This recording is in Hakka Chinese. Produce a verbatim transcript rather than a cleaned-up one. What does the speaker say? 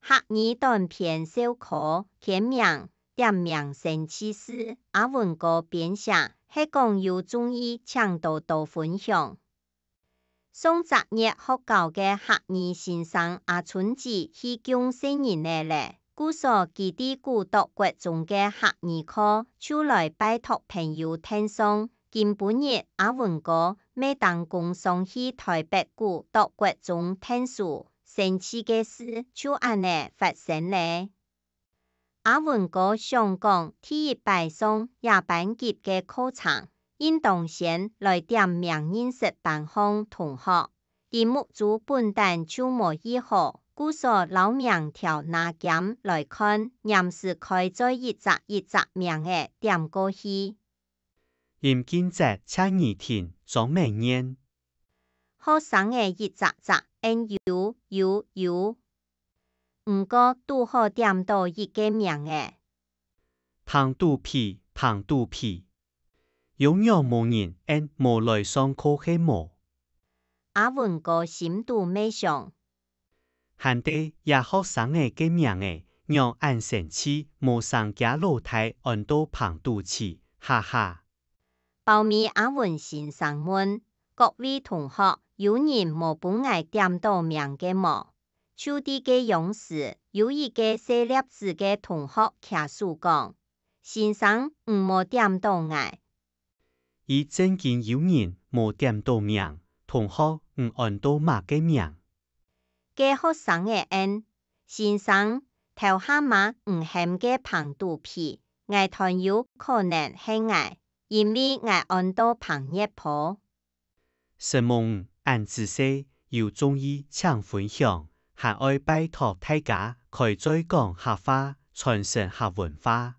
客語短篇小可，篇名，點名生趣事，阿文哥編寫，係講有中意請多多分享。上隻月學校个客語先生阿春姊去降細人仔咧，故所佢在古讀國中个客語課，就來拜託朋友𢯭上。今晡日阿文哥乜當工上去臺北古讀國中𢯭手，生趣个事就恁仔發生咧。 阿文哥想講，第一擺上這班級个課程，應當先來點名認識班項同學。佢目珠本旦就無異好，故所摎名條拿兼來看，黏時開嘴一隻一隻名仔點過去。 林金澤、謝宜婷、莊美燕。學生仔一隻隻應有、有、有。毋過堵好點著一个名仔。彭肚皮、彭肚皮。仰仰無人應無來上課係無？ 阿文哥心肚乜想。還得這學生仔个名仔仰恁生趣，無成厥老弟安到彭肚臍，哈哈。包尾阿文先生問：「各位同學，有人無分𠊎點著名个無？」就在該央時，有一个細粒子个同學擎手講：「先生，你無點著𠊎。」 佢正經有人無點著名，同學，你安到麼个名？該學生仔應：「先生，頭下嘛你喊个彭肚皮，𠊎斷有可能係𠊎，因為𠊎安到彭月波。」承蒙你恁仔細，有中意請分享，還愛拜託大家開嘴講客話，傳承客文化。